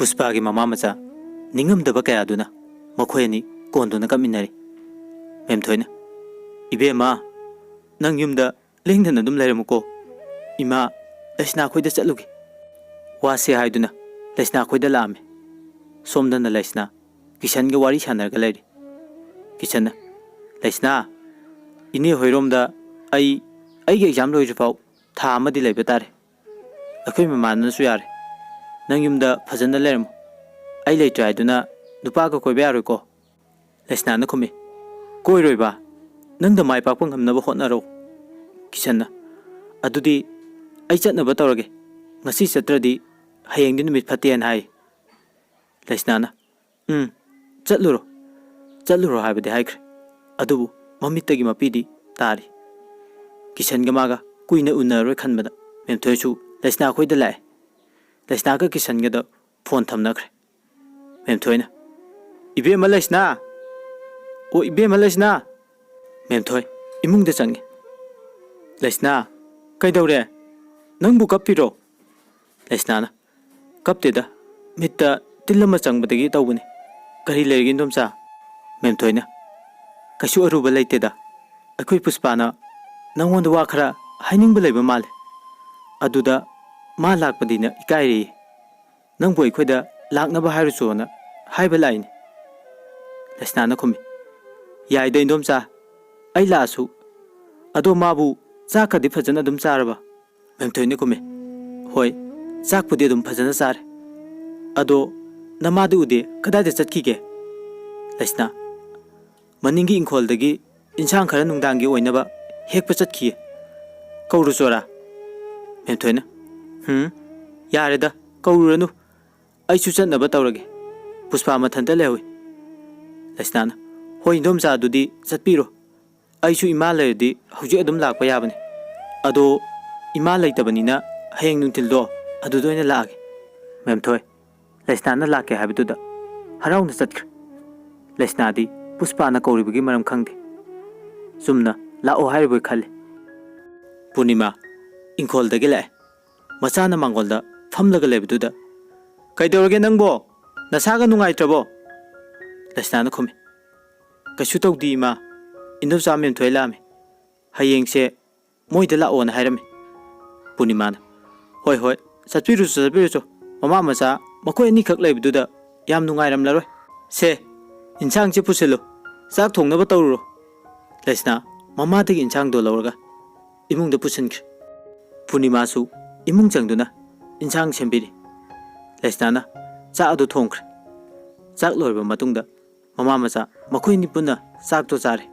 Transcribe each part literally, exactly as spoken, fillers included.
ꯄꯨꯁꯄꯥꯒꯤ ꯃꯃꯥ ꯃꯆꯥ ꯅꯤꯡꯉꯝꯗꯕ ꯀꯌꯥꯗꯨꯅ ꯃꯈꯣꯏ ꯑꯅꯤ ꯀꯣꯟꯗꯨꯅ ꯀꯞꯃꯤꯟꯅꯔꯤ꯫ ꯃꯦꯝꯊꯣꯏꯅ, "ꯏꯕꯦꯝꯃ, ꯅꯪ ꯌꯨꯝꯗ ꯂꯦꯡꯗꯅ ꯑꯗꯨꯝ ꯂꯩꯔꯝꯃꯨꯀꯣ꯫ ꯏꯃꯥ, ꯂꯩꯁꯅꯥ ꯈꯣꯏꯗ ꯆꯠꯂꯨꯒꯦ꯫" ꯋꯥꯁꯦ ꯍꯥꯏꯗꯨꯅ ꯂꯩꯁꯅꯥ ꯈꯣꯏꯗ ꯂꯥꯛꯑꯝꯃꯤ꯫ ꯁꯣꯝꯗꯅ ꯂꯩꯁꯅꯥ ꯀꯤꯁꯟꯒ ꯋꯥꯔꯤ ꯁꯥꯟꯅꯔꯒ ꯂꯩꯔꯤ꯫ ꯀꯤꯁꯟꯅ, "ꯂꯩꯁꯅꯥ, ꯏꯅꯦ ꯍꯣꯏꯔꯣꯝꯗ ꯑꯩ, ꯑꯩꯒꯤ ꯑꯦꯛꯖꯥꯝ ꯂꯣꯏꯗ꯭ꯔꯤꯐꯥꯎ ꯊꯥ ꯑꯃꯗꯤ ꯂꯩꯕ ꯇꯥꯔꯦ꯫ ꯑꯩꯈꯣꯏ ꯃꯃꯥꯟꯅꯁꯨ ꯌꯥꯔꯦ꯫ ꯅꯪ ꯌꯨꯝꯗ ꯐꯖꯅ ꯂꯩꯔꯝꯃꯨ꯫ ꯑꯩ ꯂꯩꯇ꯭ꯔꯦ ꯍꯥꯏꯗꯨꯅ ꯅꯨꯄꯥꯒ ꯀꯣꯏꯕ ꯌꯥꯔꯣꯏꯀꯣ?" ꯂꯩꯁꯅꯥꯅ ꯈꯨꯝꯃꯤ, "ꯀꯣꯏꯔꯣꯏꯕ꯫ ꯅꯪꯗ ꯃꯥꯏ ꯄꯥꯛꯄ ꯉꯝꯅꯕ ꯍꯣꯠꯅꯔꯣ꯫" ꯀꯤꯁꯟꯅ, "ꯑꯗꯨꯗꯤ ꯑꯩ ꯆꯠꯅꯕ ꯇꯧꯔꯒꯦ꯫ ꯉꯁꯤ ꯆꯠꯇ꯭ꯔꯗꯤ ꯍꯌꯦꯡꯗꯤ ꯅꯨꯃꯤꯠ ꯐꯠꯇꯦꯅ ꯍꯥꯏ꯫" ꯂꯩꯁꯅꯥꯅ, "ꯎꯝ, ꯆꯠꯂꯨꯔꯣ꯫ ꯆꯠꯂꯨꯔꯣ ꯍꯥꯏꯕꯗꯤ ꯍꯥꯏꯈ꯭ꯔꯦ꯫ ꯑꯗꯨꯕꯨ ꯃꯃꯤꯠꯇꯒꯤ ꯃꯄꯤꯗꯤ ꯇꯥꯔꯤ꯫" ꯀꯤꯁꯟꯒ ꯃꯥꯒ ꯀꯨꯏꯅ ꯎꯅꯔꯔꯣꯏ ꯈꯟꯕꯗ ꯃꯦꯝꯊꯣꯏꯁꯨ ꯂꯩꯁꯅꯥ ꯈꯣꯏꯗ ꯂꯥꯛꯑꯦ꯫ ꯂꯩꯁꯅꯥꯒ ꯀꯤꯁꯟꯒꯗ ꯐꯣꯟ ꯊꯝꯅꯈ꯭ꯔꯦ꯫ ꯃꯦꯝꯊꯣꯏꯅ, "ꯏꯕꯦꯝꯃ ꯂꯩꯁꯅꯥ! ꯑꯣ, ꯏꯕꯦꯝꯃ ꯂꯩꯁꯅꯥ!" ꯃꯦꯝꯊꯣꯏ ꯏꯃꯨꯡꯗ ꯆꯪꯉꯤ꯫ "ꯂꯩꯁꯅꯥ, ꯀꯩꯗꯧꯔꯦ? ꯅꯪꯕꯨ ꯀꯞꯄꯤꯔꯣ?" ꯂꯩꯁꯅꯥꯅ, "ꯀꯞꯇꯦꯗ, ꯃꯤꯠꯇ ꯇꯤꯜ ꯑꯃ ꯆꯪꯕꯗꯒꯤ ꯇꯧꯕꯅꯤ꯫ ꯀꯔꯤ ꯂꯩꯔꯒꯦ, ꯏꯟꯗꯣꯝꯆꯥ?" ꯃꯦꯝꯊꯣꯏꯅ, "ꯀꯩꯁꯨ ꯑꯔꯨꯕ ꯂꯩꯇꯦꯗ꯫ ꯑꯩꯈꯣꯏ ꯄꯨꯁꯄꯥꯅ ꯅꯪꯉꯣꯟꯗ ꯋꯥ ꯈꯔ ꯍꯥꯏꯅꯤꯡꯕ ꯂꯩꯕ ꯃꯥꯜꯂꯦ꯫ ꯑꯗꯨꯗ ꯃꯥ ꯂꯥꯛꯄꯗꯤꯅ ꯏꯀꯥꯏꯔꯦꯌꯦ꯫ ꯅꯪꯕꯨ ꯑꯩꯈꯣꯏꯗ ꯂꯥꯛꯅꯕ ꯍꯥꯏꯔꯨꯆꯣꯅ ꯍꯥꯏꯕ ꯂꯥꯛꯏꯅꯤ꯫" ꯂꯩꯁꯅꯥꯅ ꯈꯨꯝꯃꯤ, "ꯌꯥꯏꯗ, ꯏꯟꯗꯣꯝꯆꯥ, ꯑꯩ ꯂꯥꯛꯑꯁꯨ꯫ ꯑꯗꯣ ꯃꯥꯕꯨ ꯆꯥꯛꯀꯗꯤ ꯐꯖꯅ ꯑꯗꯨꯝ ꯆꯥꯔꯕ?" ꯃꯦꯝꯊꯣꯏꯅ ꯈꯨꯝꯃꯤ, "ꯍꯣꯏ, ꯆꯥꯛꯄꯨꯗꯤ ꯑꯗꯨꯝ ꯐꯖꯅ ꯆꯥꯔꯦ꯫ ꯑꯗꯣ ꯅꯃꯥꯗꯤ ꯎꯗꯦ, ꯀꯗꯥꯏꯗ ꯆꯠꯈꯤꯒꯦ?" ꯂꯩꯁꯅꯥ, "ꯃꯅꯤꯡꯒꯤ ꯏꯪꯈꯣꯜꯗꯒꯤ ꯏꯟꯁꯥꯡ ꯈꯔ ꯅꯨꯡꯗꯥꯡꯒꯤ ꯑꯣꯏꯅꯕ ꯍꯦꯛꯄ ꯆꯠꯈꯤꯌꯦ꯫ ꯀꯧꯔꯨꯆꯣꯔꯥ?" ꯃꯦꯝꯊꯣꯏꯅ, "ꯍꯨꯝ, ꯌꯥꯔꯦꯗ, ꯀꯧꯔꯨꯔꯅꯨ꯫ ꯑꯩꯁꯨ ꯆꯠꯅꯕ ꯇꯧꯔꯒꯦ꯫ ꯄꯨꯁꯄꯥ ꯃꯊꯟꯇ ꯂꯩꯍꯧꯏ꯫" ꯂꯩꯁꯅꯥꯅ, "ꯍꯣꯏ, ꯏꯟꯗꯣꯝꯆꯥ, ꯑꯗꯨꯗꯤ ꯆꯠꯄꯤꯔꯣ꯫ ꯑꯩꯁꯨ ꯏꯃꯥ ꯂꯩꯔꯗꯤ ꯍꯧꯖꯤꯛ ꯑꯗꯨꯝ ꯂꯥꯛꯄ ꯌꯥꯕꯅꯤ꯫ ꯑꯗꯣ ꯏꯃꯥ ꯂꯩꯇꯕꯅꯤꯅ ꯍꯌꯦꯡ ꯅꯨꯡꯊꯤꯜꯗꯣ ꯑꯗꯨꯗ ꯑꯣꯏꯅ ꯂꯥꯛꯑꯒꯦ꯫" ꯃꯦꯝꯊꯣꯏ, ꯂꯩꯁꯅꯥꯅ ꯂꯥꯛꯀꯦ ꯍꯥꯏꯕꯗꯨꯗ ꯍꯔꯥꯎꯅ ꯆꯠꯈ꯭ꯔꯦ꯫ ꯂꯩꯁꯅꯥꯗꯤ ꯄꯨꯁꯄꯥꯅ ꯀꯧꯔꯤꯕꯒꯤ ꯃꯔꯝ ꯈꯪꯗꯦ꯫ ꯆꯨꯝꯅ ꯂꯥꯛꯑꯣ ꯍꯥꯏꯔꯤꯕꯣꯏ ꯈꯜꯂꯤ꯫ ꯄꯨꯔꯅꯤꯃꯥ ꯏꯪꯈꯣꯜꯗꯒꯤ ꯂꯥꯛꯑꯦ꯫ ꯃꯆꯥꯅ ꯃꯥꯡꯒꯣꯜꯗ ꯐꯝꯂꯒ ꯂꯩꯕꯗꯨꯗ "ꯀꯩꯗꯧꯔꯒꯦ ꯅꯪꯕꯣ? ꯅꯁꯥꯒ ꯅꯨꯡꯉꯥꯏꯇ꯭ꯔꯕꯣ?" ꯂꯩꯁꯅꯥꯅ ꯈꯨꯝꯃꯤ꯫ "ꯀꯩꯁꯨ ꯇꯧꯗꯦ ꯏꯃꯥ, ꯏꯟꯗꯣꯝꯆꯥ ꯃꯦꯝꯊꯣꯏ ꯂꯥꯛꯑꯝꯃꯤ꯫ ꯍꯌꯦꯡꯁꯦ ꯃꯣꯏꯗ ꯂꯥꯛꯑꯣꯅ ꯍꯥꯏꯔꯝꯃꯤ꯫" ꯄꯨꯔꯅꯤꯃꯥꯅ, "ꯍꯣꯏ ꯍꯣꯏ, ꯆꯠꯄꯤꯔꯨꯆꯣ ꯆꯠꯄꯤꯔꯨꯆꯣ, ꯃꯃꯥ ꯃꯆꯥ ꯃꯈꯣꯏ ꯑꯅꯤꯈꯛ ꯂꯩꯕꯗꯨꯗ ꯌꯥꯝ ꯅꯨꯡꯉꯥꯏꯔꯝꯂꯔꯣꯏ꯫ ꯁꯦ, ꯏꯟꯁꯥꯡꯁꯦ ꯄꯨꯁꯤꯜꯂꯨ, ꯆꯥꯛ ꯊꯣꯡꯅꯕ ꯇꯧꯔꯨꯔꯣ꯫" ꯂꯩꯁꯅꯥ ꯃꯃꯥꯗꯒꯤ ꯏꯟꯁꯥꯡꯗꯣ ꯂꯧꯔꯒ ꯏꯃꯨꯡꯗ ꯄꯨꯁꯤꯟꯈ꯭ꯔꯦ꯫ ꯄꯨꯔꯅꯤꯃꯥꯁꯨ ꯏꯃꯨꯡ ꯆꯪꯗꯨꯅ ꯏꯟꯁꯥꯡ ꯁꯦꯝꯕꯤꯔꯤ꯫ ꯂꯩꯁꯅꯥꯅ ꯆꯥꯛ ꯑꯗꯨ ꯊꯣꯡꯈ꯭ꯔꯦ꯫ ꯆꯥꯛ ꯂꯣꯏꯔꯕ ꯃꯇꯨꯡꯗ ꯃꯃꯥ ꯃꯆꯥ ꯃꯈꯣꯏ ꯑꯅꯤ ꯄꯨꯟꯅ ꯆꯥꯛꯇꯣ ꯆꯥꯔꯦ꯫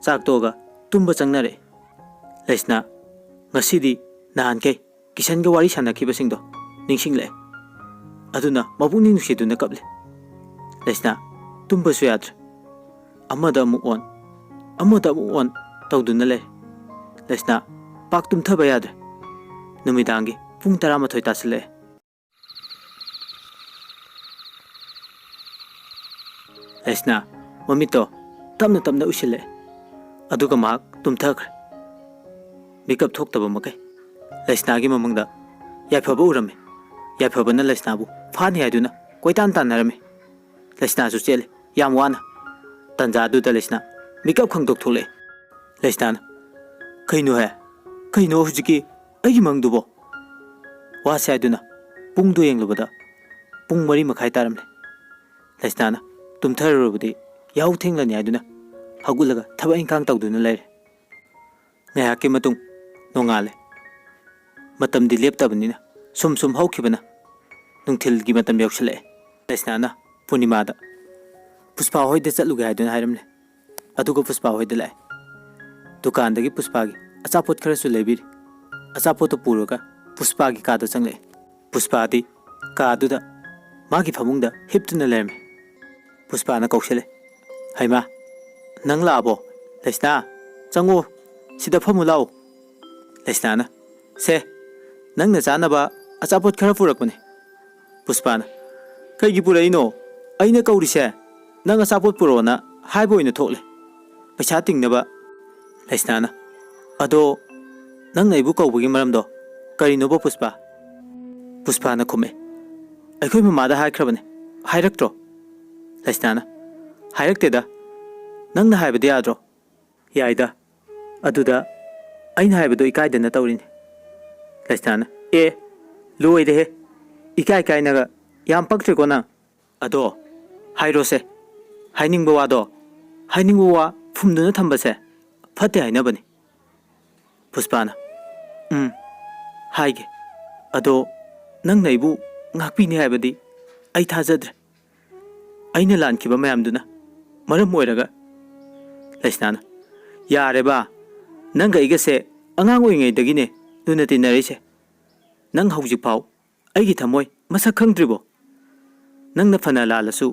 ꯆꯥꯛ ꯇꯣꯛꯑꯒ ꯇꯨꯝꯕ ꯆꯪꯅꯔꯛꯑꯦ꯫ ꯂꯩꯁꯅꯥ ꯉꯁꯤꯗꯤ ꯅꯍꯥꯟꯈꯩ ꯀꯤꯁꯟꯒ ꯋꯥꯔꯤ ꯁꯥꯟꯅꯈꯤꯕꯁꯤꯡꯗꯣ ꯅꯤꯡꯁꯤꯡꯂꯛꯑꯦ꯫ ꯑꯗꯨꯅ ꯃꯄꯨꯛꯅꯤꯡ ꯅꯨꯡꯁꯤꯗꯨꯅ ꯀꯞꯂꯦ꯫ ꯂꯩꯁꯅꯥ ꯇꯨꯝꯕꯁꯨ ꯌꯥꯗ꯭ꯔꯦ꯫ ꯑꯃꯗ ꯑꯃꯨꯛ ꯑꯣꯟ, ꯑꯃꯗ ꯑꯃꯨꯛ ꯑꯣꯟ ꯇꯧꯗꯨꯅ ꯂꯩꯔꯦ꯫ ꯂꯩꯁꯅꯥ ꯄꯥꯛ ꯇꯨꯝꯊꯕ ꯌꯥꯗ꯭ꯔꯦ꯫ ꯅꯨꯃꯤꯗꯥꯡꯒꯤ ꯄꯨꯡ ꯇꯔꯥꯃꯥꯊꯣꯏ ꯇꯥꯁꯤꯜꯂꯛꯑꯦ꯫ ꯂꯩꯁꯅꯥ ꯃꯃꯤꯠꯇꯣ ꯇꯞꯅ ꯇꯞꯅ ꯎꯏꯁꯤꯜꯂꯛꯑꯦ꯫ ꯑꯗꯨꯒ ꯃꯍꯥꯛ ꯇꯨꯝꯊꯈ꯭ꯔꯦ꯫ ꯃꯤꯀꯞ ꯊꯣꯛꯇꯕ ꯃꯈꯩ ꯂꯩꯁꯅꯥꯒꯤ ꯃꯃꯪꯗ ꯌꯥꯏꯐꯕ ꯎꯔꯝꯃꯤ꯫ ꯌꯥꯏꯐꯕꯅ ꯂꯩꯁꯅꯥꯕꯨ ꯐꯥꯅꯤ ꯍꯥꯏꯗꯨꯅ ꯀꯣꯏꯇꯥꯟ ꯇꯥꯟꯅꯔꯝꯃꯤ꯫ ꯂꯩꯁꯅꯥꯁꯨ ꯆꯦꯜꯂꯤ, ꯌꯥꯝ ꯋꯥꯅ꯫ ꯇꯟꯖꯥꯗꯨꯗ ꯂꯩꯁꯅꯥ ꯃꯤꯀꯞ ꯈꯪꯗꯣꯛ ꯊꯣꯛꯂꯛꯑꯦ꯫ ꯂꯩꯁꯅꯥꯅ, "ꯀꯩꯅꯣꯍꯦ? ꯀꯩꯅꯣ ꯍꯧꯖꯤꯛꯀꯤ ꯑꯩꯒꯤ ꯃꯪꯗꯨꯕꯣ?" ꯋꯥꯁꯦ ꯍꯥꯏꯗꯨꯅ ꯄꯨꯡꯗꯣ ꯌꯦꯡꯂꯨꯕꯗ ꯄꯨꯡ ꯃꯔꯤ ꯃꯈꯥꯏ ꯇꯥꯔꯝꯂꯦ꯫ ꯂꯩꯁꯅꯥꯅ ꯇꯨꯝꯊꯔꯨꯔꯕꯗꯤ ꯌꯥꯍꯧ ꯊꯦꯡꯂꯅꯤ ꯍꯥꯏꯗꯨꯅ ꯍꯧꯒꯠꯂꯒ ꯊꯕꯛ ꯏꯪꯈꯥꯡ ꯇꯧꯗꯨꯅ ꯂꯩꯔꯦ꯫ ꯉꯥꯏꯍꯥꯛꯀꯤ ꯃꯇꯨꯡ ꯅꯣꯡꯉꯥꯜꯂꯦ꯫ ꯃꯇꯝꯗꯤ ꯂꯦꯞꯇꯕꯅꯤꯅ ꯁꯨꯝ ꯁꯨꯝ ꯍꯧꯈꯤꯕꯅ ꯅꯨꯡꯊꯤꯜꯒꯤ ꯃꯇꯝ ꯌꯧꯁꯤꯜꯂꯛꯑꯦ꯫ ꯂꯩꯁꯅꯥꯅ ꯄꯨꯔꯅꯤꯃꯥꯗ ꯄꯨꯁꯄꯥ ꯍꯣꯏꯗ ꯆꯠꯂꯨꯒꯦ ꯍꯥꯏꯗꯨꯅ ꯍꯥꯏꯔꯝꯂꯦ꯫ ꯑꯗꯨꯒ ꯄꯨꯁꯄꯥ ꯍꯣꯏꯗ ꯂꯥꯛꯑꯦ꯫ ꯗꯨꯀꯥꯟꯗꯒꯤ ꯄꯨꯁꯄꯥꯒꯤ ꯑꯆꯥꯄꯣꯠ ꯈꯔꯁꯨ ꯂꯩꯕꯤꯔꯤ꯫ ꯑꯆꯥꯄꯣꯠꯇꯨ ꯄꯨꯔꯒ ꯄꯨꯁꯄꯥꯒꯤ ꯀꯥꯗ ꯆꯪꯂꯛꯑꯦ꯫ ꯄꯨꯁꯄꯥꯗꯤ ꯀꯥꯗꯨꯗ ꯃꯥꯒꯤ ꯐꯃꯨꯡꯗ ꯍꯤꯞꯇꯨꯅ ꯂꯩꯔꯝꯃꯤ꯫ ꯄꯨꯁꯄꯥꯅ ꯀꯧꯁꯤꯜꯂꯦ, "ꯍꯩꯃꯥ, ꯅꯪ ꯂꯥꯛꯑꯕꯣ? ꯂꯩꯁꯅꯥ, ꯆꯪꯉꯣ, ꯁꯤꯗ ꯐꯝꯃꯨ ꯂꯥꯛꯑꯣ꯫" ꯂꯩꯁꯅꯥꯅ, "ꯁꯦ, ꯅꯪꯅ ꯆꯥꯅꯕ ꯑꯆꯥꯄꯣꯠ ꯈꯔ ꯄꯨꯔꯛꯄꯅꯦ꯫" ꯄꯨꯁꯄꯥꯅ, "ꯀꯩꯒꯤ ꯄꯨꯔꯛꯏꯅꯣ? ꯑꯩꯅ ꯀꯧꯔꯤꯁꯦ ꯅꯪ ꯑꯆꯥꯄꯣꯠ ꯄꯨꯔꯛꯑꯣꯅ ꯍꯥꯏꯕ ꯑꯣꯏꯅ ꯊꯣꯛꯂꯦ, ꯄꯩꯁꯥ ꯇꯤꯡꯅꯕ꯫" ꯂꯩꯁꯅꯥꯅ, "ꯑꯗꯣ ꯅꯪꯅ ꯑꯩꯕꯨ ꯀꯧꯕꯒꯤ ꯃꯔꯝꯗꯣ ꯀꯔꯤꯅꯣꯕ ꯄꯨꯁꯄꯥ?" ꯄꯨꯁꯄꯥꯅ ꯈꯨꯝꯃꯦ, ꯑꯩꯈꯣꯏ ꯃꯃꯥꯗ ꯍꯥꯏꯈ꯭ꯔꯕꯅꯦ꯫ ꯍꯥꯏꯔꯛꯇ꯭ꯔꯣ? ꯂꯩꯁꯅꯥꯅ, ꯍꯥꯏꯔꯛꯇꯦꯗ꯫ ꯅꯪꯅ ꯍꯥꯏꯕꯗꯤ ꯌꯥꯗ꯭ꯔꯣ? ꯌꯥꯏꯗ꯫ ꯑꯗꯨꯗ ꯑꯩꯅ ꯍꯥꯏꯕꯗꯣ ꯏꯀꯥꯏꯗꯅ ꯇꯧꯔꯤꯅꯦ꯫ ꯂꯩꯁꯅꯥꯅ, ꯑꯦ, ꯂꯣꯏꯔꯦꯍꯦ꯫ ꯏꯀꯥꯏ ꯀꯥꯏꯅꯒ꯫ ꯌꯥꯝ ꯄꯛꯇ꯭ꯔꯦꯀꯣ ꯅꯪ꯫ ꯑꯗꯣ ꯍꯥꯏꯔꯣꯁꯦ, ꯍꯥꯏꯅꯤꯡꯕ ꯋꯥꯗꯣ꯫ ꯍꯥꯏꯅꯤꯡꯕ ꯋꯥ ꯐꯨꯝꯗꯨꯅ ꯊꯝꯕꯁꯦ ꯐꯠꯇꯦ ꯍꯥꯏꯅꯕꯅꯤ꯫ ꯄꯨꯁꯄꯥꯅ, ꯎꯝ, ꯍꯥꯏꯒꯦ꯫ ꯑꯗꯣ ꯅꯪꯅ ꯑꯩꯕꯨ ꯉꯥꯛꯄꯤꯅꯤ ꯍꯥꯏꯕꯗꯤ ꯑꯩ ꯊꯥꯖꯗ꯭ꯔꯦ꯫ ꯑꯩꯅ ꯂꯥꯟꯈꯤꯕ ꯃꯌꯥꯝꯗꯨꯅ ꯃꯔꯝ ꯑꯣꯏꯔꯒ꯫ ꯂꯩꯁꯅꯥꯅ, ꯌꯥꯔꯦꯕ, ꯅꯪꯒ ꯑꯩꯒꯁꯦ ꯑꯉꯥꯡ ꯑꯣꯏꯔꯤꯉꯩꯗꯒꯤꯅꯦ ꯂꯨꯅ ꯇꯤꯟꯅꯔꯛꯏꯁꯦ꯫ ꯅꯪ ꯍꯧꯖꯤꯛꯐꯥꯎ ꯑꯩꯒꯤ ꯊꯃꯣꯏ ꯃꯁꯛ ꯈꯪꯗ꯭ꯔꯤꯕꯣ? ꯅꯪꯅ ꯐꯅ ꯂꯥꯜꯂꯁꯨ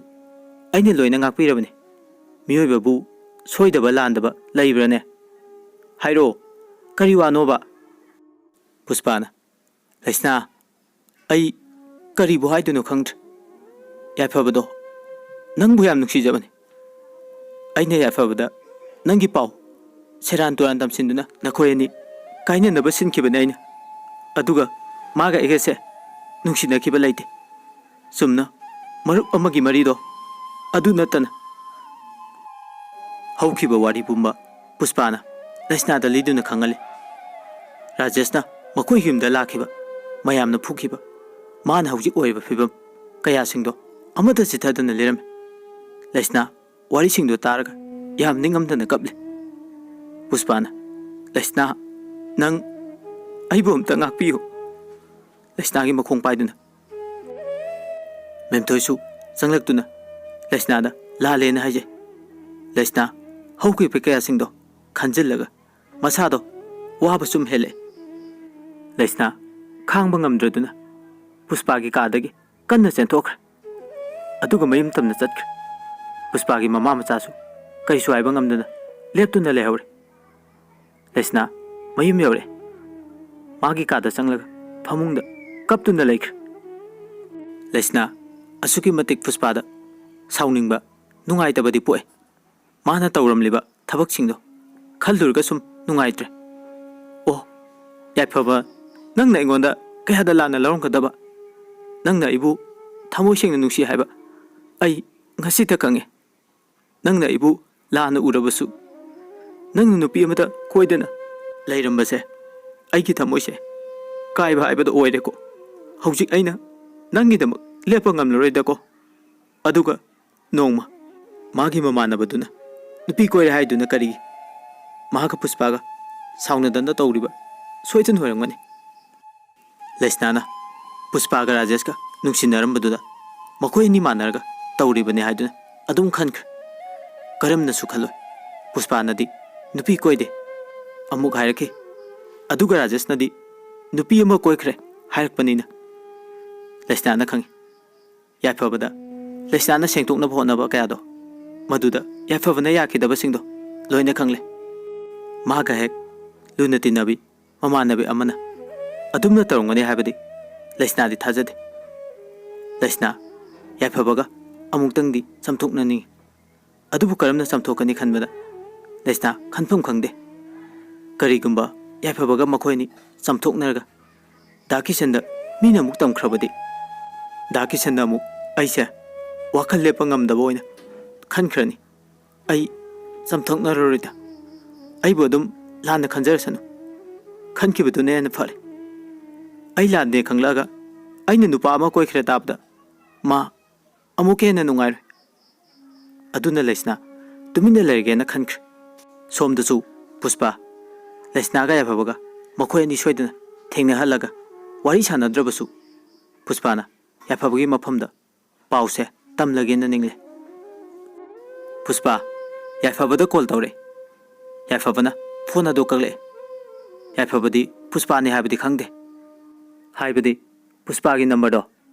ꯑꯩꯅ ꯂꯣꯏꯅ ꯉꯥꯛꯄꯤꯔꯕꯅꯤ꯫ ꯃꯤꯑꯣꯏꯕꯕꯨ ꯁꯣꯏꯗꯕ ꯂꯥꯟꯗꯕ ꯂꯩꯕ꯭ꯔꯥꯅꯦ? ꯍꯥꯏꯔꯛꯑꯣ, ꯀꯔꯤ ꯋꯥꯅꯣꯕ? ꯄꯨꯁꯄꯥꯅ, ꯂꯩꯁꯅꯥ, ꯑꯩ ꯀꯔꯤꯕꯨ ꯍꯥꯏꯗꯣꯏꯅꯣ ꯈꯪꯗ꯭ꯔꯦ꯫ ꯌꯥꯏꯐꯕꯗꯣ ꯅꯪꯕꯨ ꯌꯥꯝ ꯅꯨꯡꯁꯤꯖꯕꯅꯤ꯫ ꯑꯩꯅ ꯌꯥꯏꯐꯕꯗ ꯅꯪꯒꯤ ꯄꯥꯎ ꯁꯦꯔꯥꯟ ꯇꯨꯔꯥꯟ ꯇꯝꯁꯤꯟꯗꯨꯅ ꯅꯈꯣꯏ ꯑꯅꯤ ꯀꯥꯏꯅꯅꯕ ꯁꯤꯟꯈꯤꯕꯅꯤ ꯑꯩꯅ꯫ ꯑꯗꯨꯒ ꯃꯥꯒ ꯑꯩꯒꯁꯦ ꯅꯨꯡꯁꯤꯅꯈꯤꯕ ꯂꯩꯇꯦ꯫ ꯆꯨꯝꯅ ꯃꯔꯨꯞ ꯑꯃꯒꯤ ꯃꯔꯤꯗꯣ ꯑꯗꯨ ꯅꯠꯇꯅ꯫ ꯍꯧꯈꯤꯕ ꯋꯥꯔꯤ ꯄꯨꯝꯕ ꯄꯨꯁꯄꯥꯅ ꯂꯩꯁꯅꯥꯗ ꯂꯤꯗꯨꯅ ꯈꯪꯍꯜꯂꯤ꯫ ꯔꯥꯖꯦꯁꯅ ꯃꯈꯣꯏ ꯌꯨꯝꯗ ꯂꯥꯛꯈꯤꯕ, ꯃꯌꯥꯝꯅ ꯐꯨꯈꯤꯕ, ꯃꯥꯅ ꯍꯧꯖꯤꯛ ꯑꯣꯏꯔꯤꯕ ꯐꯤꯕꯝ ꯀꯌꯥꯁꯤꯡꯗꯣ ꯑꯃꯠꯇ ꯆꯤꯊꯗꯅ ꯂꯤꯔꯝꯃꯤ꯫ ꯂꯩꯁꯅꯥ ꯋꯥꯔꯤꯁꯤꯡꯗꯣ ꯇꯥꯔꯒ ꯌꯥꯝ ꯅꯤꯡꯉꯝꯗꯅ ꯀꯞꯂꯤ꯫ ꯄꯨꯁꯄꯥꯅ, ꯂꯩꯁꯅꯥ, ꯅꯪ ꯑꯩꯕꯨ ꯑꯝꯇ ꯉꯥꯛꯄꯤꯌꯨ꯫ ꯂꯩꯁꯅꯥꯒꯤ ꯃꯈꯣꯡ ꯄꯥꯏꯗꯨꯅ꯫ ꯃꯦꯝꯊꯣꯏꯁꯨ ꯆꯪꯂꯛꯇꯨꯅ ꯂꯩꯁꯅꯥꯗ ꯂꯥꯜꯂꯦꯅ ꯍꯥꯏꯖꯩ꯫ ꯂꯩꯁꯅꯥ ꯍꯧꯈꯤꯕ ꯀꯌꯥꯁꯤꯡꯗꯣ ꯈꯟꯖꯤꯜꯂꯒ ꯃꯁꯥꯗꯣ ꯋꯥꯕ ꯁꯨꯝ ꯍꯦꯜꯂꯛꯑꯦ꯫ ꯂꯩꯁꯅꯥ ꯈꯥꯡꯕ ꯉꯝꯗ꯭ꯔꯗꯨꯅ ꯄꯨꯁꯄꯥꯒꯤ ꯀꯥꯗꯒꯤ ꯀꯟꯅ ꯆꯦꯟꯊꯣꯛꯈ꯭ꯔꯦ꯫ ꯑꯗꯨꯒ ꯃꯌꯨꯝ ꯇꯝꯅ ꯆꯠꯈ꯭ꯔꯦ꯫ ꯄꯨꯁꯄꯥꯒꯤ ꯃꯃꯥ ꯃꯆꯥꯁꯨ ꯀꯩꯁꯨ ꯍꯥꯏꯕ ꯉꯝꯗꯅ ꯂꯦꯞꯇꯨꯅ ꯂꯩꯍꯧꯔꯦ꯫ ꯂꯩꯁꯅꯥ ꯃꯌꯨꯝ ꯌꯧꯔꯛꯑꯦ꯫ ꯃꯥꯒꯤ ꯀꯥꯗ ꯆꯪꯂꯒ ꯐꯃꯨꯡꯗ ꯀꯞꯇꯨꯅ ꯂꯩꯈ꯭ꯔꯦ꯫ ꯂꯩꯁꯅꯥ ꯑꯁꯨꯛꯀꯤ ꯃꯇꯤꯛ ꯄꯨꯁꯄꯥꯗ ꯁꯥꯎꯅꯤꯡꯕ, ꯅꯨꯡꯉꯥꯏꯇꯕꯗꯤ ꯄꯣꯛꯑꯦ꯫ ꯃꯥꯅ ꯇꯧꯔꯝꯂꯤꯕ ꯊꯕꯛꯁꯤꯡꯗꯣ ꯈꯜꯂꯨꯔꯒ ꯁꯨꯝ ꯅꯨꯡꯉꯥꯏꯇ꯭ꯔꯦ꯫ ꯑꯣ, ꯌꯥꯏꯐꯕ, ꯅꯪꯅ ꯑꯩꯉꯣꯟꯗ ꯀꯌꯥꯗ ꯂꯥꯟꯅ ꯂꯧꯔꯝꯒꯗꯕ? ꯅꯪꯅ ꯑꯩꯕꯨ ꯊꯃꯣꯏ ꯁꯦꯡꯅ ꯅꯨꯡꯁꯤ ꯍꯥꯏꯕ ꯑꯩ ꯉꯁꯤꯇ ꯈꯪꯉꯦ꯫ ꯅꯪꯅ ꯑꯩꯕꯨ ꯂꯥꯟꯅ ꯎꯔꯕꯁꯨ, ꯅꯪꯅ ꯅꯨꯄꯤ ꯑꯃꯗ ꯀꯣꯏꯗꯅ ꯂꯩꯔꯝꯕꯁꯦ ꯑꯩꯒꯤ ꯊꯃꯣꯏꯁꯦ ꯀꯥꯏꯕ ꯍꯥꯏꯕꯗꯣ ꯑꯣꯏꯔꯦꯀꯣ꯫ ꯍꯧꯖꯤꯛ ꯑꯩꯅ ꯅꯪꯒꯤꯗꯃꯛ ꯂꯦꯞꯄ ꯉꯝꯂꯔꯣꯏꯗꯀꯣ꯫ ꯑꯗꯨꯒ ꯅꯣꯡꯃ ꯃꯥꯒꯤ ꯃꯃꯥꯟꯅꯕꯗꯨꯅ ꯅꯨꯄꯤ ꯀꯣꯏꯔꯦ ꯍꯥꯏꯗꯨꯅ ꯀꯔꯤꯒꯤ ꯃꯍꯥꯛꯀ ꯄꯨꯁꯄꯥꯒ ꯁꯥꯎꯅꯗꯅ ꯇꯧꯔꯤꯕ ꯁꯣꯏꯗꯅ ꯑꯣꯏꯔꯝꯒꯅꯤ꯫ ꯂꯩꯁꯅꯥꯅ ꯄꯨꯁꯄꯥꯒ ꯔꯥꯖꯦꯁꯀ ꯅꯨꯡꯁꯤꯅꯔꯝꯕꯗꯨꯗ ꯃꯈꯣꯏ ꯑꯅꯤ ꯃꯥꯟꯅꯔꯒ ꯇꯧꯔꯤꯕꯅꯤ ꯍꯥꯏꯗꯨꯅ ꯑꯗꯨꯝ ꯈꯟꯈ꯭ꯔꯦ꯫ ꯀꯔꯝꯅꯁꯨ ꯈꯜꯂꯣꯏ, ꯄꯨꯁꯄꯥꯅꯗꯤ ꯅꯨꯄꯤ ꯀꯣꯏꯗꯦ ꯑꯃꯨꯛ ꯍꯥꯏꯔꯛꯈꯤ꯫ ꯑꯗꯨꯒ ꯔꯥꯖꯦꯁꯅꯗꯤ ꯅꯨꯄꯤ ꯑꯃ ꯀꯣꯏꯈ꯭ꯔꯦ ꯍꯥꯏꯔꯛꯄꯅꯤꯅ ꯂꯩꯁꯅꯥꯅ ꯈꯪꯉꯤ꯫ ꯌꯥꯏꯐꯕꯗ ꯂꯩꯁꯅꯥꯅ ꯁꯦꯡꯗꯣꯛꯅꯕ ꯍꯣꯠꯅꯕ ꯀꯌꯥꯗꯣ ꯃꯗꯨꯗ ꯌꯥꯏꯐꯕꯅ ꯌꯥꯈꯤꯗꯕꯁꯤꯡꯗꯣ ꯂꯣꯏꯅ ꯈꯪꯂꯦ꯫ ꯃꯍꯥꯛꯀ ꯍꯦꯛ ꯂꯨꯅ ꯇꯤꯟꯅꯕꯤ ꯃꯃꯥꯟꯅꯕꯤ ꯑꯃꯅ ꯑꯗꯨꯝꯅ ꯇꯧꯔꯝꯒꯅꯤ ꯍꯥꯏꯕꯗꯤ ꯂꯩꯁꯅꯥꯗꯤ ꯊꯥꯖꯗꯦ꯫ ꯂꯩꯁꯅꯥ ꯌꯥꯏꯐꯕꯒ ꯑꯃꯨꯛꯇꯪꯗꯤ ꯆꯝꯊꯣꯛꯅꯅꯤꯡꯏ꯫ ꯑꯗꯨꯕꯨ ꯀꯔꯝꯅ ꯆꯝꯊꯣꯛꯀꯅꯤ ꯈꯟꯕꯗ ꯂꯩꯁꯅꯥ ꯈꯟꯐꯝ ꯈꯪꯗꯦ꯫ ꯀꯔꯤꯒꯨꯝꯕ ꯌꯥꯏꯐꯕꯒ ꯃꯈꯣꯏ ꯑꯅꯤ ꯆꯝꯊꯣꯛꯅꯔꯒ ꯗꯥ ꯀꯤꯁꯟꯗ ꯃꯤꯅ ꯑꯃꯨꯛ ꯇꯝꯈ꯭ꯔꯕꯗꯤ, ꯗꯥ ꯀꯤꯁꯟꯗ ꯑꯃꯨꯛ ꯑꯩꯁꯦ ꯋꯥꯈꯜ ꯂꯦꯞꯄ ꯉꯝꯗꯕ ꯑꯣꯏꯅ ꯈꯟꯈ꯭ꯔꯅꯤ꯫ ꯑꯩ ꯆꯝꯊꯣꯛꯅꯔꯔꯣꯏꯗ꯫ ꯑꯩꯕꯨ ꯑꯗꯨꯝ ꯂꯥꯟꯅ ꯈꯟꯖꯔꯁꯅꯨ꯫ ꯈꯟꯈꯤꯕꯗꯨꯅ ꯍꯦꯟꯅ ꯐꯔꯦ꯫ ꯑꯩ ꯂꯥꯟꯗꯦ ꯈꯪꯂꯛꯑꯒ ꯑꯩꯅ ꯅꯨꯄꯥ ꯑꯃ ꯀꯣꯏꯈ꯭ꯔꯦ ꯇꯥꯕꯗ ꯃꯥ ꯑꯃꯨꯛꯀ ꯍꯦꯟꯅ ꯅꯨꯡꯉꯥꯏꯔꯣꯏ꯫ ꯑꯗꯨꯅ ꯂꯩꯁꯅꯥ ꯇꯨꯃꯤꯟꯅ ꯂꯩꯔꯒꯦꯅ ꯈꯟꯈ꯭ꯔꯦ꯫ ꯁꯣꯝꯗꯁꯨ ꯄꯨꯁꯄꯥ ꯂꯩꯁꯅꯥꯒ ꯌꯥꯏꯐꯕꯒ ꯃꯈꯣꯏ ꯑꯅꯤ ꯁꯣꯏꯗꯅ ꯊꯦꯡꯅꯍꯜꯂꯒ ꯋꯥꯔꯤ ꯁꯥꯟꯅꯗ꯭ꯔꯕꯁꯨ ꯄꯨꯁꯄꯥꯅ ꯌꯥꯏꯐꯕꯒꯤ ꯃꯐꯝꯗ ꯄꯥꯎꯁꯦ ꯇꯝꯂꯒꯦꯅ ꯅꯤꯡꯂꯦ꯫ ꯄꯨꯁꯄꯥ ꯌꯥꯏꯐꯕꯗ ꯀꯣꯜ ꯇꯧꯔꯦ꯫ ꯌꯥꯏꯐꯕꯅ ꯐꯣꯟ ꯑꯗꯨ ꯀꯛꯂꯛꯑꯦ꯫ ꯌꯥꯏꯐꯕꯗꯤ ꯄꯨꯁꯄꯥꯅꯤ ꯍꯥꯏꯕꯗꯤ ꯈꯪꯗꯦ꯫ ꯍꯥꯏꯕꯗꯤ ꯄꯨꯁꯄꯥꯒꯤ ꯅꯝꯕꯔꯗꯣ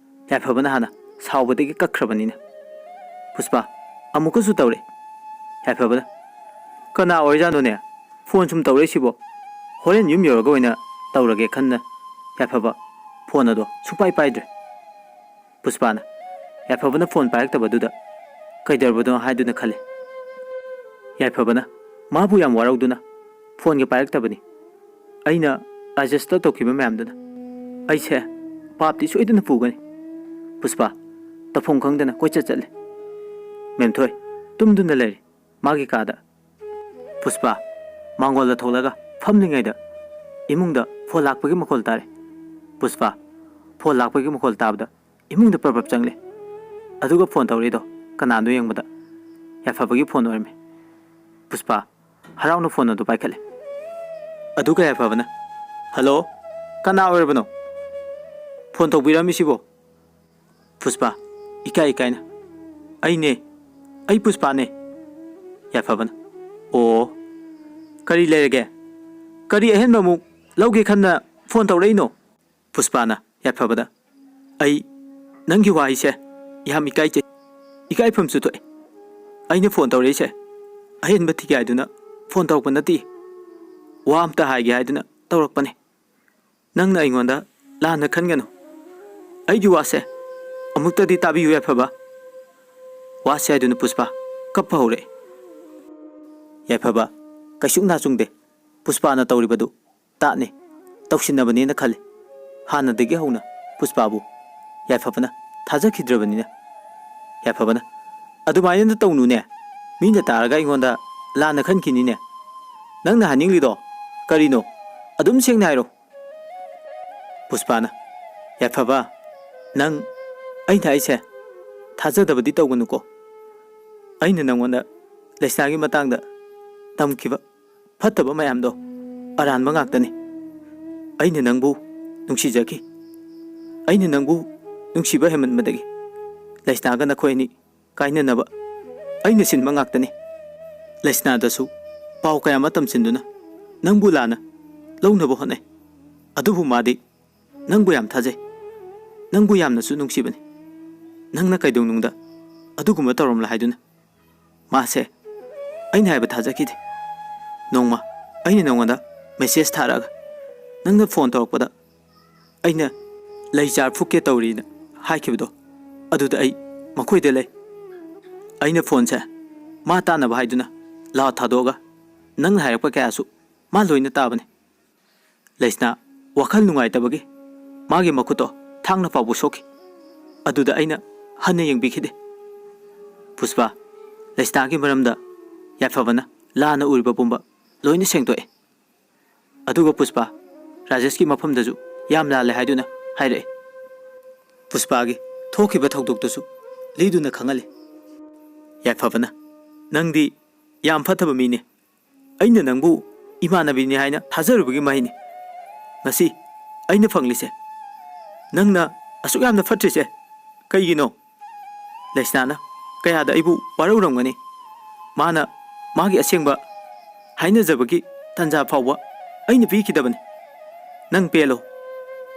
ꯌꯥꯏꯐꯕꯅ ꯍꯥꯟꯅ ꯁꯥꯎꯕꯗꯒꯤ ꯀꯛꯈ꯭ꯔꯕꯅꯤꯅ꯫ ꯄꯨꯁꯄꯥ ꯑꯃꯨꯛꯀꯁꯨ ꯇꯧꯔꯦ꯫ ꯌꯥꯏꯐꯕꯅ, "ꯀꯅꯥ ꯑꯣꯏꯔꯖꯥꯠꯅꯣꯅꯦ ꯐꯣꯟ ꯁꯨꯝ ꯇꯧꯔꯛꯏꯁꯤꯕꯣ? ꯍꯣꯔꯦꯟ ꯌꯨꯝ ꯌꯧꯔꯒ ꯑꯣꯏꯅ ꯇꯧꯔꯒꯦ" ꯈꯟꯅ ꯌꯥꯏꯐꯕ ꯐꯣꯟ ꯑꯗꯣ ꯁꯨꯡꯄꯥꯏ ꯄꯥꯏꯗ꯭ꯔꯦ꯫ ꯄꯨꯁꯄꯥꯅ ꯌꯥꯏꯐꯕꯅ ꯐꯣꯟ ꯄꯥꯏꯔꯛꯇꯕꯗꯨꯗ ꯀꯩꯗꯧꯔꯕꯅꯣ ꯍꯥꯏꯗꯨꯅ ꯈꯜꯂꯦ꯫ ꯌꯥꯏꯐꯕꯅ ꯃꯥꯕꯨ ꯌꯥꯝ ꯋꯥꯔꯧꯗꯨꯅ ꯐꯣꯟꯒ ꯄꯥꯏꯔꯛꯇꯕꯅꯤ꯫ "ꯑꯩꯅ ꯑꯥꯏꯖꯁꯇ ꯇꯧꯈꯤꯕ ꯃꯌꯥꯝꯗꯨꯅ ꯑꯩꯁꯦ ꯄꯥꯞꯇꯤ ꯁꯣꯏꯗꯅ ꯄꯨꯒꯅꯤ"꯫ ꯄꯨꯁꯄꯥ ꯇꯧꯐꯝ ꯈꯪꯗꯅ ꯀꯣꯏꯆꯠ ꯆꯠꯂꯦ꯫ ꯃꯦꯝꯊꯣꯏ ꯇꯨꯝꯗꯨꯅ ꯂꯩꯔꯤ ꯃꯥꯒꯤ ꯀꯥꯗ꯫ ꯄꯨꯁꯄꯥ ꯃꯥꯡꯒꯣꯜꯗ ꯊꯣꯛꯂꯒ ꯐꯝꯂꯤꯉꯩꯗ ꯏꯃꯨꯡꯗ ꯐꯣꯟ ꯂꯥꯛꯄꯒꯤ ꯃꯈꯣꯜ ꯇꯥꯔꯦ꯫ ꯄꯨꯁꯄꯥ ꯐꯣꯟ ꯂꯥꯛꯄꯒꯤ ꯃꯈꯣꯜ ꯇꯥꯕꯗ ꯏꯃꯨꯡꯗ ꯄ꯭ꯔꯞ ꯄ꯭ꯔꯞ ꯆꯪꯂꯦ꯫ ꯑꯗꯨꯒ ꯐꯣꯟ ꯇꯧꯔꯛꯏꯗꯣ ꯀꯅꯥꯅꯣ ꯌꯦꯡꯕꯗ ꯌꯥꯏꯐꯕꯒꯤ ꯐꯣꯟ ꯑꯣꯏꯔꯝꯃꯦ꯫ ꯄꯨꯁꯄꯥ ꯍꯔꯥꯎꯅ ꯐꯣꯟ ꯑꯗꯨ ꯄꯥꯏꯈꯠꯂꯦ꯫ ꯑꯗꯨꯒ ꯌꯥꯏꯐꯕꯅ, "ꯍꯜꯂꯣ, ꯀꯅꯥ ꯑꯣꯏꯔꯕꯅꯣ? ꯐꯣꯟ ꯇꯧꯕꯤꯔꯝꯃꯤꯁꯤꯕꯣ?" ꯄꯨꯁꯄꯥ ꯏꯀꯥꯏ ꯏꯀꯥꯏꯅ, "ꯑꯩꯅꯦ, ꯑꯩ ꯄꯨꯁꯄꯥꯅꯦ꯫" ꯌꯥꯏꯐꯕꯅ, "ꯑꯣ, ꯀꯔꯤ ꯂꯩꯔꯒꯦ? ꯀꯔꯤ ꯑꯍꯦꯟꯕ ꯑꯃꯨꯛ ꯂꯧꯒꯦ ꯈꯟꯅ ꯐꯣꯟ ꯇꯧꯔꯛꯏꯅꯣ?" ꯄꯨꯁꯄꯥꯅ ꯌꯥꯏꯐꯕꯗ, "ꯑꯩ ꯅꯪꯒꯤ ꯋꯥꯍꯩꯁꯦ ꯌꯥꯝ ꯏꯀꯥꯏꯖꯩ, ꯏꯀꯥꯏꯐꯝꯁꯨ ꯊꯣꯛꯑꯦ꯫ ꯑꯩꯅ ꯐꯣꯟ ꯇꯧꯔꯛꯏꯁꯦ ꯑꯍꯦꯟꯕ ꯊꯤꯒꯦ ꯍꯥꯏꯗꯨꯅ ꯐꯣꯟ ꯇꯧꯔꯛꯄ ꯅꯠꯇꯦ, ꯋꯥ ꯑꯝꯇ ꯍꯥꯏꯒꯦ ꯍꯥꯏꯗꯨꯅ ꯇꯧꯔꯛꯄꯅꯦ꯫ ꯅꯪꯅ ꯑꯩꯉꯣꯟꯗ ꯂꯥꯟꯅ ꯈꯟꯒꯅꯨ꯫ ꯑꯩꯒꯤ ꯋꯥꯁꯦ ꯑꯃꯨꯛꯇꯗꯤ ꯇꯥꯕꯤꯌꯨ ꯌꯥꯏꯐꯕ꯫" ꯋꯥꯁꯦ ꯍꯥꯏꯗꯨꯅ ꯄꯨꯁꯄꯥ ꯀꯞꯄ ꯍꯧꯔꯛꯑꯦ꯫ ꯌꯥꯏꯐꯕ ꯀꯩꯁꯨ ꯅꯥꯆꯨꯡꯗꯦ꯫ ꯄꯨꯁꯄꯥꯅ ꯇꯧꯔꯤꯕꯗꯨ ꯇꯥꯠꯅꯦ, ꯇꯧꯁꯤꯟꯅꯕꯅꯦꯅ ꯈꯜꯂꯤ꯫ ꯍꯥꯟꯅꯗꯒꯤ ꯍꯧꯅ ꯄꯨꯁꯄꯥꯕꯨ ꯌꯥꯏꯐꯕꯅ ꯊꯥꯖꯈꯤꯗ꯭ꯔꯕꯅꯤꯅ꯫ ꯌꯥꯏꯐꯕꯅ, "ꯑꯗꯨꯃꯥꯏꯅ ꯇꯧꯅꯨꯅꯦ, ꯃꯤꯅ ꯇꯥꯔꯒ ꯑꯩꯉꯣꯟꯗ ꯂꯥꯟꯅ ꯈꯟꯈꯤꯅꯤꯅꯦ꯫ ꯅꯪꯅ ꯍꯥꯏꯅꯤꯡꯂꯤꯗꯣ ꯀꯔꯤꯅꯣ? ꯑꯗꯨꯝ ꯁꯦꯡꯅ ꯍꯥꯏꯔꯣ꯫" ꯄꯨꯁꯄꯥꯅ, "ꯌꯥꯏꯐꯕ, ꯅꯪ ꯑꯩꯅ ꯍꯥꯏꯁꯦ ꯊꯥꯖꯗꯕꯗꯤ ꯇꯧꯒꯅꯨꯀꯣ꯫ ꯑꯩꯅ ꯅꯪꯉꯣꯟꯗ ꯂꯩꯁꯅꯥꯒꯤ ꯃꯇꯥꯡꯗ ꯇꯝꯈꯤꯕ ꯐꯠꯇꯕ ꯃꯌꯥꯝꯗꯣ ꯑꯔꯥꯟꯕ ꯉꯥꯛꯇꯅꯤ꯫ ꯑꯩꯅ ꯅꯪꯕꯨ ꯅꯨꯡꯁꯤꯖꯈꯤ꯫ ꯑꯩꯅ ꯅꯪꯕꯨ ꯅꯨꯡꯁꯤꯕ ꯍꯦꯟꯃꯟꯕꯗꯒꯤ ꯂꯩꯁꯅꯥꯒ ꯅꯈꯣꯏ ꯑꯅꯤ ꯀꯥꯏꯅꯅꯕ ꯑꯩꯅ ꯁꯤꯟꯕ ꯉꯥꯛꯇꯅꯤ꯫ ꯂꯩꯁꯅꯥꯗꯁꯨ ꯄꯥꯎ ꯀꯌꯥ ꯑꯃ ꯇꯝꯁꯤꯟꯗꯨꯅ ꯅꯪꯕꯨ ꯂꯥꯟꯅ ꯂꯧꯅꯕ ꯍꯣꯠꯅꯩ꯫ ꯑꯗꯨꯕꯨ ꯃꯥꯗꯤ ꯅꯪꯕꯨ ꯌꯥꯝ ꯊꯥꯖꯩ, ꯅꯪꯕꯨ ꯌꯥꯝꯅꯁꯨ ꯅꯨꯡꯁꯤꯕꯅꯤ꯫ ꯅꯪꯅ ꯀꯩꯗꯧꯅꯨꯡꯗ ꯑꯗꯨꯒꯨꯝꯕ ꯇꯧꯔꯝꯂꯣꯏ ꯍꯥꯏꯗꯨꯅ ꯃꯥꯁꯦ ꯑꯩꯅ ꯍꯥꯏꯕ ꯊꯥꯖꯈꯤꯗꯦ꯫ ꯅꯣꯡꯃ ꯑꯩꯅ ꯅꯪꯉꯣꯟꯗ ꯃꯦꯁꯦꯖ ꯊꯥꯔꯛꯑꯒ ꯅꯪꯅ ꯐꯣꯟ ꯇꯧꯔꯛꯄꯗ ꯑꯩꯅ ꯂꯩ ꯆꯥꯔ ꯐꯨꯛꯀꯦ ꯇꯧꯔꯤꯅ ꯍꯥꯏꯈꯤꯕꯗꯣ, ꯑꯗꯨꯗ ꯑꯩ ꯃꯈꯣꯏꯗ ꯂꯩ꯫ ꯑꯩꯅ ꯐꯣꯟꯁꯦ ꯃꯥ ꯇꯥꯅꯕ ꯍꯥꯏꯗꯨꯅ ꯂꯥꯎ ꯊꯥꯗꯣꯛꯑꯒ ꯅꯪꯅ ꯍꯥꯏꯔꯛꯄ ꯀꯌꯥꯁꯨ ꯃꯥ ꯂꯣꯏꯅ ꯇꯥꯕꯅꯤ꯫" ꯂꯩꯁꯅꯥ ꯋꯥꯈꯜ ꯅꯨꯡꯉꯥꯏꯇꯕꯒꯤ ꯃꯥꯒꯤ ꯃꯈꯨꯠꯇꯣ ꯊꯥꯡꯅ ꯐꯥꯎꯕ ꯁꯣꯛꯈꯤ꯫ ꯑꯗꯨꯗ ꯑꯩꯅ ꯍꯟꯅ ꯌꯦꯡꯕꯤꯈꯤꯗꯦ꯫ ꯄꯨꯁꯄꯥ, ꯂꯩꯁꯅꯥꯒꯤ ꯃꯔꯝꯗ ꯌꯥꯏꯐꯕꯅ ꯂꯥꯟꯅ ꯎꯔꯤꯕ ꯄꯨꯝꯕ ꯂꯣꯏꯅ ꯁꯦꯡꯗꯣꯛꯑꯦ꯫ ꯑꯗꯨꯒ ꯄꯨꯁꯄꯥ, ꯔꯥꯖꯦꯁꯀꯤ ꯃꯐꯝꯗꯁꯨ ꯌꯥꯝ ꯂꯥꯜꯂꯦ ꯍꯥꯏꯗꯨꯅ ꯍꯥꯏꯔꯛꯑꯦ꯫ ꯄꯨꯁꯄꯥꯒꯤ ꯊꯣꯛꯈꯤꯕ ꯊꯧꯗꯣꯛꯇꯨꯁꯨ ꯂꯤꯗꯨꯅ ꯈꯪꯍꯜꯂꯤ꯫ ꯌꯥꯏꯐꯕꯅ, "ꯅꯪꯗꯤ ꯌꯥꯝ ꯐꯠꯇꯕ ꯃꯤꯅꯦ꯫ ꯑꯩꯅ ꯅꯪꯕꯨ ꯏꯃꯥꯟꯅꯕꯤꯅꯤ ꯍꯥꯏꯅ ꯊꯥꯖꯔꯨꯕꯒꯤ ꯃꯍꯩꯅꯤ꯫ ꯉꯁꯤ ꯑꯩꯅ ꯐꯪꯂꯤꯁꯦ꯫ ꯅꯪꯅ ꯑꯁꯨꯛ ꯌꯥꯝꯅ ꯐꯠꯇ꯭ꯔꯤꯁꯦ ꯀꯩꯒꯤꯅꯣ?" ꯂꯩꯁꯅꯥꯅ ꯀꯌꯥꯗ ꯑꯩꯕꯨ ꯋꯥꯔꯧꯔꯝꯒꯅꯤ꯫ ꯃꯥꯅ ꯃꯥꯒꯤ ꯑꯁꯦꯡꯕ ꯍꯥꯏꯅꯖꯕꯒꯤ ꯇꯟꯖꯥ ꯐꯥꯎꯕ ꯑꯩꯅ ꯄꯤꯈꯤꯗꯕꯅꯤ꯫ ꯅꯪ ꯄꯦꯜꯂꯣ꯫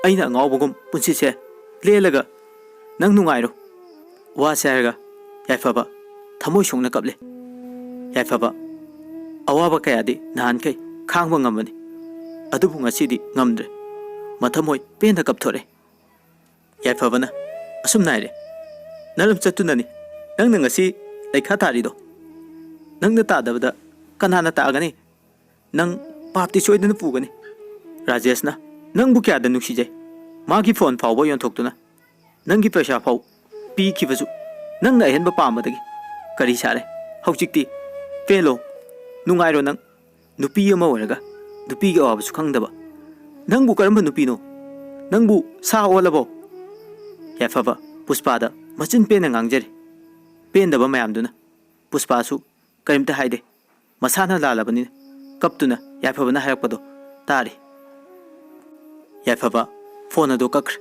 ꯑꯩꯅ ꯑꯉꯥꯎꯕꯒꯨꯝ ꯄꯨꯟꯁꯤꯁꯦ ꯂꯦꯜꯂꯒ ꯅꯪ ꯅꯨꯡꯉꯥꯏꯔꯣ꯫ ꯋꯥꯁꯦ ꯍꯥꯏꯔꯒ ꯌꯥꯏꯐꯕ ꯊꯃꯣꯏ ꯁꯣꯛꯅ ꯀꯞꯂꯦ꯫ ꯌꯥꯏꯐꯕ ꯑꯋꯥꯕ ꯀꯌꯥꯗꯤ ꯅꯍꯥꯟꯈꯩ ꯈꯥꯡꯕ ꯉꯝꯕꯅꯤ꯫ ꯑꯗꯨꯕꯨ ꯉꯁꯤꯗꯤ ꯉꯝꯗ꯭ꯔꯦ꯫ ꯃꯊꯃꯣꯏ ꯄꯦꯟꯅ ꯀꯞꯊꯣꯔꯛꯑꯦ꯫ ꯌꯥꯏꯐꯕꯅ ꯑꯁꯨꯝꯅ ꯍꯥꯏꯔꯦ, "ꯅꯔꯝ ꯆꯠꯇꯨꯅꯅꯤ ꯅꯪꯅ ꯉꯁꯤ ꯂꯩꯈꯥ ꯇꯥꯔꯤꯗꯣ꯫ ꯅꯪꯅ ꯇꯥꯗꯕꯗ ꯀꯅꯥꯅ ꯇꯥꯒꯅꯤ? ꯅꯪ ꯄꯥꯞꯇꯤ ꯁꯣꯏꯗꯅ ꯄꯨꯒꯅꯤ꯫ ꯔꯥꯖꯦꯁꯅ ꯅꯪꯕꯨ ꯀꯌꯥꯗ ꯅꯨꯡꯁꯤꯖꯩ꯫ ꯃꯥꯒꯤ ꯐꯣꯟ ꯐꯥꯎꯕ ꯌꯣꯟꯊꯣꯛꯇꯨꯅ ꯅꯪꯒꯤ ꯄꯩꯁꯥ ꯐꯥꯎ ꯄꯤꯈꯤꯕꯁꯨ ꯅꯪꯅ ꯑꯍꯦꯟꯕ ꯄꯥꯝꯕꯗꯒꯤ ꯀꯔꯤ ꯁꯥꯔꯦ? ꯍꯧꯖꯤꯛꯇꯤ ꯄꯦꯜꯂꯣ, ꯅꯨꯡꯉꯥꯏꯔꯣ ꯅꯪ꯫ ꯅꯨꯄꯤ ꯑꯃ ꯑꯣꯏꯔꯒ ꯅꯨꯄꯤꯒꯤ ꯑꯋꯥꯕꯁꯨ ꯈꯪꯗꯕ꯫ ꯅꯪꯕꯨ ꯀꯔꯝꯕ ꯅꯨꯄꯤꯅꯣ? ꯅꯪꯕꯨ ꯁꯥ ꯑꯣꯜꯂꯕꯣ?" ꯌꯥꯏꯐꯕ ꯄꯨꯁꯄꯥꯗ ꯃꯆꯤꯟ ꯄꯦꯟꯅ ꯉꯥꯡꯖꯔꯤ꯫ ꯄꯦꯟꯗꯕ ꯃꯌꯥꯝꯗꯨꯅ ꯄꯨꯁꯄꯥꯁꯨ ꯀꯔꯤꯝꯇ ꯍꯥꯏꯗꯦ꯫ ꯃꯁꯥꯅ ꯂꯥꯜꯂꯕꯅꯤꯅ ꯀꯞꯇꯨꯅ ꯌꯥꯏꯐꯕꯅ ꯍꯥꯏꯔꯛꯄꯗꯣ ꯇꯥꯔꯤ꯫ ꯌꯥꯏꯐꯕ ꯐꯣꯟ ꯑꯗꯨ ꯀꯛꯈ꯭ꯔꯦ꯫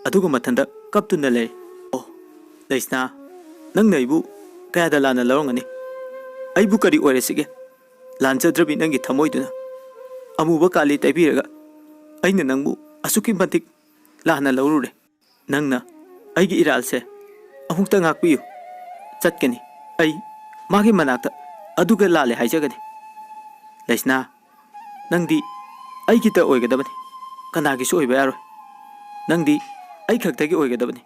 ꯑꯗꯨꯒ ꯃꯊꯟꯇ ꯀꯞꯇꯨꯅ ꯂꯩꯔꯤ꯫ "ꯑꯣ, ꯂꯩꯁꯅꯥ, ꯅꯪꯅ ꯑꯩꯕꯨ ꯀꯌꯥꯗ ꯂꯥꯟꯅ ꯂꯧꯔꯝꯒꯅꯤ? ꯑꯩꯕꯨ ꯀꯔꯤ ꯑꯣꯏꯔꯁꯤꯒꯦ? ꯂꯥꯟꯖꯗ꯭ꯔꯕꯤ ꯅꯪꯒꯤ ꯊꯃꯣꯏꯗꯨꯅ ꯑꯃꯨꯕ ꯀꯥꯂꯤ ꯇꯩꯕꯤꯔꯒ ꯑꯩꯅ ꯅꯪꯕꯨ ꯑꯁꯨꯛꯀꯤ ꯃꯇꯤꯛ ꯂꯥꯟꯅ ꯂꯧꯔꯨꯔꯦ꯫ ꯅꯪꯅ ꯑꯩꯒꯤ ꯏꯔꯥꯜꯁꯦ ꯑꯃꯨꯛꯇ ꯉꯥꯛꯄꯤꯌꯨ꯫ ꯆꯠꯀꯅꯤ꯫ ꯑꯩ ꯃꯥꯒꯤ ꯃꯅꯥꯛꯇ ꯑꯗꯨꯒ ꯂꯥꯜꯂꯦ ꯍꯥꯏꯖꯒꯅꯤ꯫ ꯂꯩꯁꯅꯥ, ꯅꯪꯗꯤ ꯑꯩꯒꯤꯇ ꯑꯣꯏꯒꯗꯕꯅꯤ꯫ ꯀꯅꯥꯒꯤꯁꯨ ꯑꯣꯏꯕ ꯌꯥꯔꯣꯏ꯫ ꯅꯪꯗꯤ ꯑꯩ ꯈꯛꯇꯒꯤ ꯑꯣꯏꯒꯗꯕꯅꯤ꯫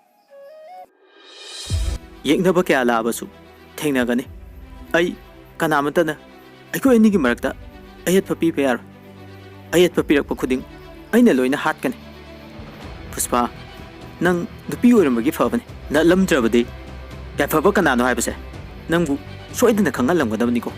ꯌꯦꯛꯅꯕ ꯀꯌꯥ ꯂꯥꯛꯑꯕꯁꯨ ꯊꯦꯡꯅꯒꯅꯤ꯫ ꯑꯩ ꯀꯅꯥꯃꯠꯇꯅ ꯑꯩꯈꯣꯏ ꯑꯅꯤꯒꯤ ꯃꯔꯛꯇ ꯑꯌꯦꯠꯄ ꯄꯤꯕ ꯌꯥꯔꯣꯏ꯫ ꯑꯌꯦꯠꯄ ꯄꯤꯔꯛꯄ ꯈꯨꯗꯤꯡ ꯑꯩꯅ ꯂꯣꯏꯅ ꯍꯥꯠꯀꯅꯤ꯫" ꯄꯨꯁꯄꯥ, ꯅꯪ ꯅꯨꯄꯤ ꯑꯣꯏꯔꯝꯕꯒꯤ ꯐꯕꯅꯤ꯫ ꯅꯠꯂꯝꯗ꯭ꯔꯕꯗꯤ ꯌꯥꯏꯐꯕ ꯀꯅꯥꯅꯣ ꯍꯥꯏꯕꯁꯦ ꯅꯪꯕꯨ ꯁꯣꯏꯗꯅ ꯈꯪꯍꯜꯂꯝꯒꯗꯕꯅꯤꯀꯣ꯫